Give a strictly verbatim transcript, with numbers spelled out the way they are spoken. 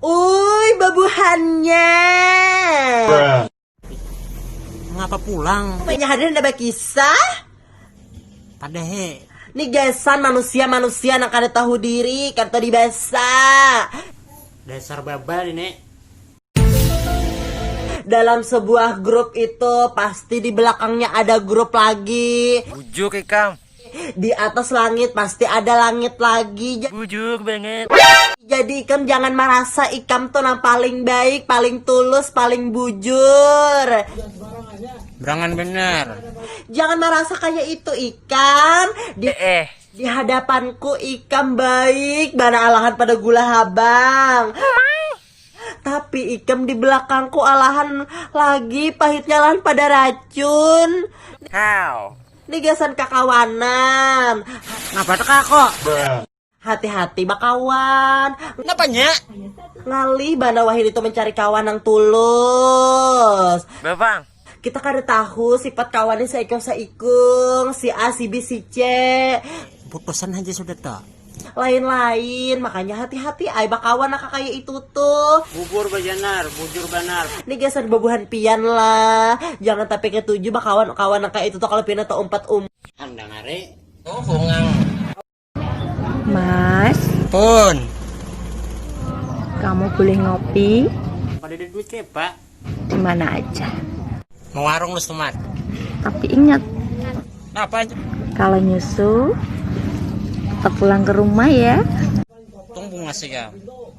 Uy, babuhannya. Mengapa pulang? Banyak hadir ndak bakisah. Padahe. Ni gasan manusia-manusia nang kada tahu diri, kada tahu dibasa. Dasar babal ini. Dalam sebuah grup itu pasti di belakangnya ada grup lagi. Bujuk ikam. Di atas langit pasti ada langit lagi. Ja- Bujuk banget. Jadi ikam jangan merasa ikam tuh nang paling baik, paling tulus, paling bujur. Berangan benar. Jangan merasa kayak itu ikam. Di, Eh, eh. Di hadapanku ikam baik, bana alahan pada gula habang. Tapi ikam di belakangku alahan lagi pahitnya alahan pada racun. How? Ni gasan kakawanan. Ngapa teka kok? Hati-hati bakawan. Kenapanya? Ngalih bana wahini tuh mencari kawan yang tulus. Bapang. Kita kada tahu sifat kawannya saikung-saikung, si A, si B, si C. Putusan aja sudah tak. Lain-lain, makanya hati-hati ai bakawan naka kayak itu tuh. Bubur bajanar, bujur banar. Ini gasan babuhan pian lah. Jangan tapi ketuju bakawan kawan naka itu tuh kalau pian atau umpat um. Andang are. Oh, bungang. Mas, Pun. Kamu boleh ngopi Pada ada duit kayak pak. Di mana aja. Mau warung lu setumat. Tapi ingat, Apa aja? Kalau nyusu, tetap pulang ke rumah ya. Tunggu ngasih ya.